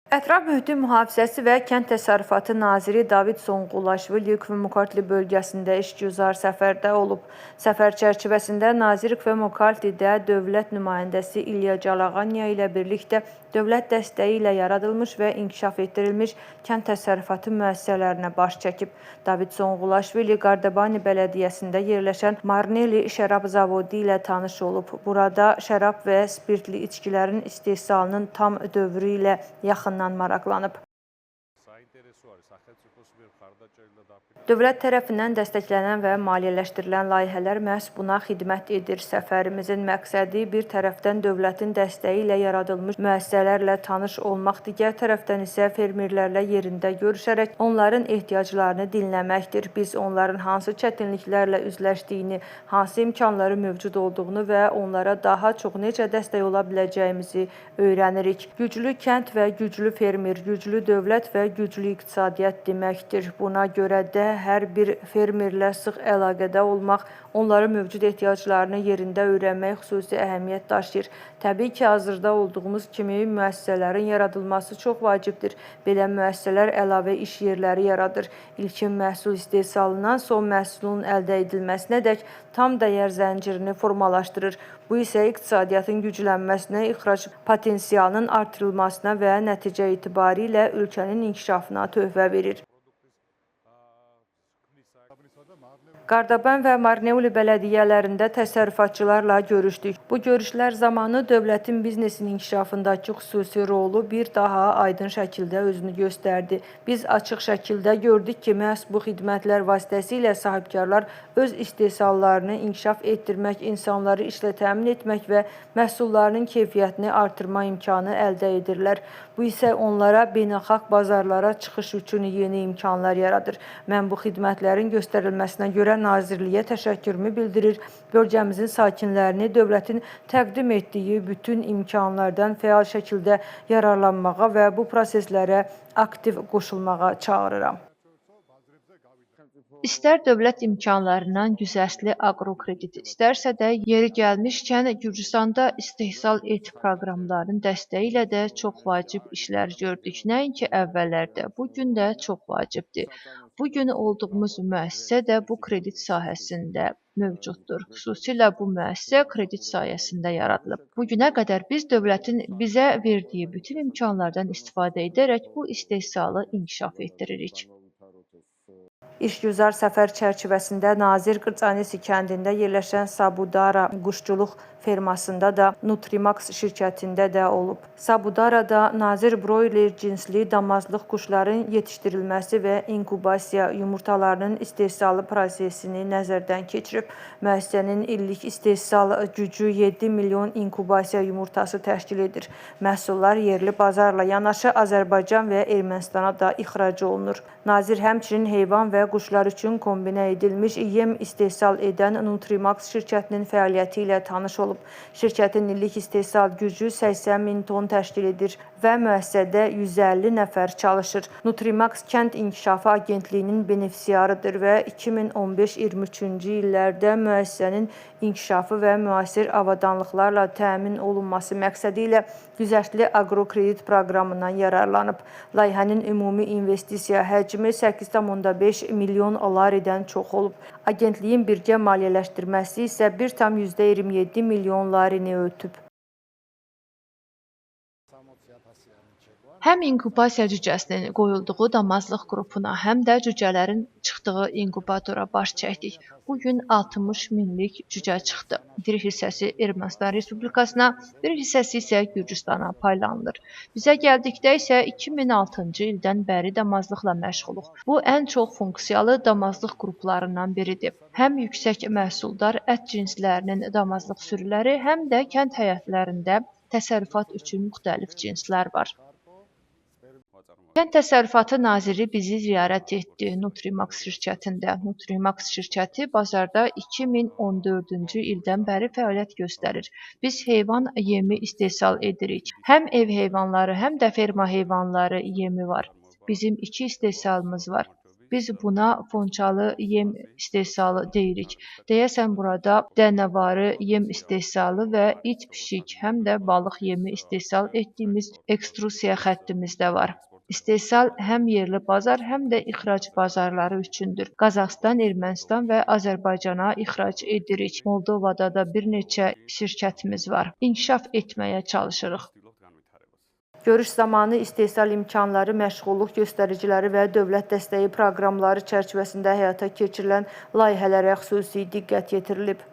Ətraf mühitin mühafizəsi və kənd təsərrüfatı naziri David Zonqulaşvili Kvemo-Kartli bölgəsində işgüzar səfərdə olub. Səfər çərçivəsində nazir Kvemo-Kartlidə dövlət nümayəndəsi İlya Calağaniya ilə birlikdə dövlət dəstəyi ilə yaradılmış və inkişaf etdirilmiş kənd təsərrüfatı müəssisələrinə baş çəkib. David Zonqulaşvili Qardabani bələdiyyəsində yerləşən Marneli şərab zavodu ilə tanış olub. Burada şərab və spirtli içkilərin istehsalının tam dövrü ilə yaxından maraqlanıb. Dövlət tərəfindən dəstəklənən və maliyyələşdirilən layihələr məhz buna xidmət edir. Səfərimizin məqsədi bir tərəfdən dövlətin dəstəyi ilə yaradılmış müəssisələrlə tanış olmaq, digər tərəfdən isə fermerlərlə yerində görüşərək onların ehtiyaclarını dinləməkdir. Biz onların hansı çətinliklərlə üzləşdiyini, hansı imkanları mövcud olduğunu və onlara daha çox necə dəstək ola biləcəyimizi öyrənirik. Güclü kənd və güclü fermer, güclü dövlət və güclü iqtisadiyyat deməkdir. Buna görə də hər bir fermerlə sıx əlaqədə olmaq, onların mövcud ehtiyaclarını yerində öyrənmək xüsusi əhəmiyyət daşıyır. Təbii ki, hazırda olduğumuz kimi müəssisələrin yaradılması çox vacibdir. Belə müəssisələr əlavə iş yerləri yaradır. İlkin məhsul istehsalından son məhsulun əldə edilməsinədək tam dəyər zəncirini formalaşdırır. Bu isə iqtisadiyyatın güclənməsinə, ixrac potensialının artırılmasına və nəticə etibarilə ölkənin inkişafına töhfə verir. Qardaban və Marneuli bələdiyyələrində təsərrüfatçılarla görüşdük. Bu görüşlər zamanı dövlətin biznesin inkişafındakı xüsusi rolu bir daha aydın şəkildə özünü göstərdi. Biz açıq şəkildə gördük ki, məhz bu xidmətlər vasitəsilə sahibkarlar öz istehsallarını inkişaf etdirmək, insanları işlə təmin etmək və məhsullarının keyfiyyətini artırma imkanı əldə edirlər. Bu isə onlara beynəlxalq bazarlara çıxış üçün yeni imkanlar yaradır. Mən bu xidmətlərin göstərilməsinə görə nazirliyə təşəkkürümü bildirir. Bölgəmizin sakinlərini dövlətin təqdim etdiyi bütün imkanlardan fəal şəkildə yararlanmağa və bu proseslərə aktiv qoşulmağa çağırıram. İstər dövlət imkanlarından güzəştli aqrokredit, istərsə də yeri gəlmişkən Gürcüstanda istehsal et proqramlarının dəstəyi ilə də çox vacib işlər gördük. Nəinki əvvəllərdə, bu gün də çox vacibdir. Bu gün olduğumuz müəssisə də bu kredit sahəsində mövcuddur. Xüsusilə bu müəssisə kredit sayəsində yaradılıb. Bu günə qədər biz dövlətin bizə verdiyi bütün imkanlardan istifadə edərək bu istehsalı inkişaf etdiririk. İşgüzar səfər çərçivəsində nazir Qırçanesi kəndində yerləşən Sabudara quşçuluq fermasında da Nutrimax şirkətində də olub. Sabudarada nazir broiler cinsli damazlıq quşların yetişdirilməsi və inkubasiya yumurtalarının istehsalı prosesini nəzərdən keçirib. Müəssisənin illik istehsal gücü 7 milyon inkubasiya yumurtası təşkil edir. Məhsullar yerli bazarla yanaşı Azərbaycan və Ermənistana da ixrac olunur. Nazir həmçinin heyvan və quşlar üçün kombinə edilmiş yem istehsal edən Nutrimax şirkətinin fəaliyyəti ilə tanış olub. Şirkətin illik istehsal gücü 80 min ton təşkil edir və müəssisədə 150 nəfər çalışır. Nutrimax Kənd İnkişafı Agentliyinin benefisiarıdır və 2015-23-cü illərdə müəssisənin inkişafı və müasir avadanlıqlarla təmin olunması məqsədi ilə güzəştli aqrokredit proqramından yararlanıb. Layihənin ümumi investisiya həcmi 8,5 milyon laridən çox olub. Agentliyin birgə maliyyələşdirməsi isə 1,27 milyon larini ötüb. Həm inkubasiya cücəsinin qoyulduğu damazlıq qrupuna, həm də cücələrin çıxdığı inkubatora baş çəkdik. Bu gün 60 minlik cücə çıxdı. Bir hissəsi Ermənistan Respublikasına, bir hissəsi isə Gürcüstana paylanılır. Bizə gəldikdə isə 2006-cı ildən bəri damazlıqla məşğuluq. Bu ən çox funksiyalı damazlıq qruplarından biridir. Həm yüksək məhsuldar ət cinslərinin damazlıq sürüləri, həm də kənd həyətlərində təsərrüfat üçün müxtəlif cinslər var. Kənd Təsərrüfatı naziri bizi ziyarət etdi Nutrimax şirkətində. Nutrimax şirkəti bazarda 2014-cü ildən bəri fəaliyyət göstərir. Biz heyvan yemi istehsal edirik. Həm ev heyvanları, həm də ferma heyvanları yemi var. Bizim iki istehsalımız var. Biz buna fonçalı yem istehsalı deyirik. Deyəsən burada dənəvarı yem istehsalı və it, pişik, həm də balıq yemi istehsal etdiyimiz ekstrusiya xəttimiz də var. İstehsal həm yerli bazar, həm də ixrac bazarları üçündür. Qazaxıstan, Ermənistan və Azərbaycana ixrac edirik. Moldovada da bir neçə şirkətimiz var. İnkişaf etməyə çalışırıq. Görüş zamanı istehsal imkanları, məşğulluq göstəriciləri və dövlət dəstəyi proqramları çərçivəsində həyata keçirilən layihələrə xüsusi diqqət yetirilib.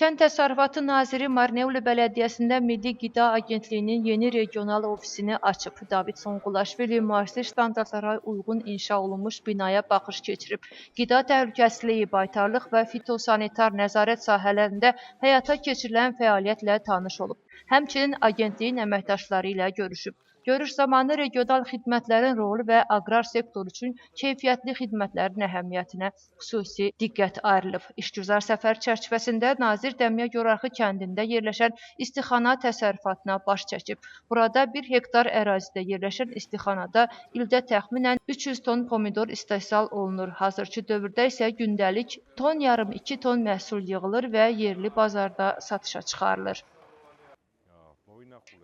Kənd Təsərrüfatı Naziri Marneuli Bələdiyyəsində Milli Qida Agentliyinin yeni regional ofisini açıb. David Sonqulaşvili müasir standartlara uyğun inşa olunmuş binaya baxış keçirib. Qida təhlükəsizliyi, baytarlıq və fitosanitar nəzarət sahələrində həyata keçirilən fəaliyyətlə tanış olub. Həmçinin agentliyin əməkdaşları ilə görüşüb. Görüş zamanı regional xidmətlərin rolu və aqrar sektor üçün keyfiyyətli xidmətlərin əhəmiyyətinə xüsusi diqqət ayrılıb. İşgüzar səfər çərçivəsində nazir Dəmiyə Yorarxı kəndində yerləşən istixana təsərrüfatına baş çəkib. Burada 1 hektar ərazidə yerləşən istixanada ildə təxminən 300 ton pomidor istehsal olunur. Hazırki dövrdə isə gündəlik 1,5-2 ton məhsul yığılır və yerli bazarda satışa çıxarılır.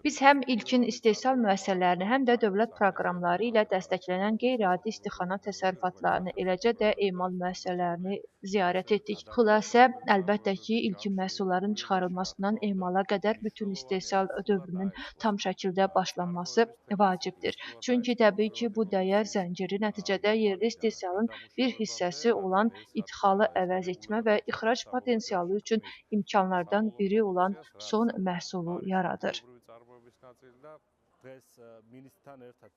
Biz həm ilkin istehsal müəssisələrini, həm də dövlət proqramları ilə dəstəklənən qeyri-adi istixana təsərrüfatlarını, eləcə də emal müəssisələrini ziyarət etdik. Xülasə, əlbəttə ki, ilkin məhsulların çıxarılmasından emala qədər bütün istehsal dövrünün tam şəkildə başlanması vacibdir. Çünki təbii ki, bu dəyər zənciri nəticədə yerli istehsalın bir hissəsi olan idxalı əvəz etmə və ixrac potensialı üçün imkanlardan biri olan son məhsulu yaradır.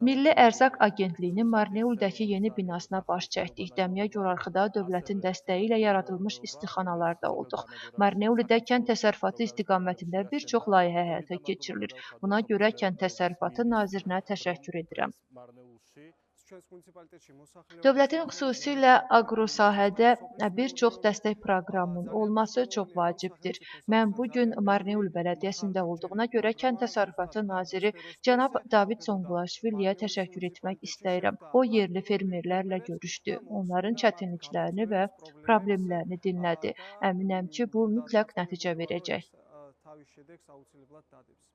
Milli Ərzaq Agentliyinin Marneuldəki yeni binasına baş çəkdik. Dəmiyə Yorarxıda dövlətin dəstəyi ilə yaradılmış istixanalarda olduq. Marneulidə kənd təsərrüfatı istiqamətində bir çox layihə həyata keçirilir. Buna görə Kənd Təsərrüfatı Nazirinə təşəkkür edirəm. Dövlətin xüsusilə aqrosahədə bir çox dəstək proqramının olması çox vacibdir. Mən bu gün Marneul Bələdiyyəsində olduğuna görə Kənd Təsərrüfatı Naziri cənab David Sonqulaşviliyə təşəkkür etmək istəyirəm. O yerli fermerlərlə görüşdü, onların çətinliklərini və problemlərini dinlədi. Əminəm ki, bu mütləq nəticə verəcək.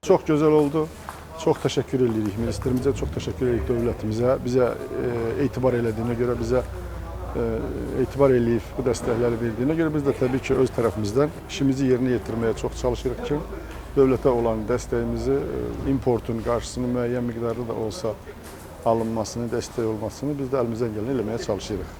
Çox gözəl oldu. Çox təşəkkür edirik ministrimizə, çox təşəkkür edirik dövlətimizə. Bizə etibar elədiyinə görə, bizə etibar eləyib bu dəstəkləri verdiyinə görə biz də təbii ki, öz tərəfimizdən işimizi yerinə yetirməyə çox çalışırıq ki, dövlətə olan dəstəyimizi, importun qarşısını müəyyən miqdarda da olsa alınmasını, dəstək olmasını biz də əlimizdən gələni eləməyə çalışırıq.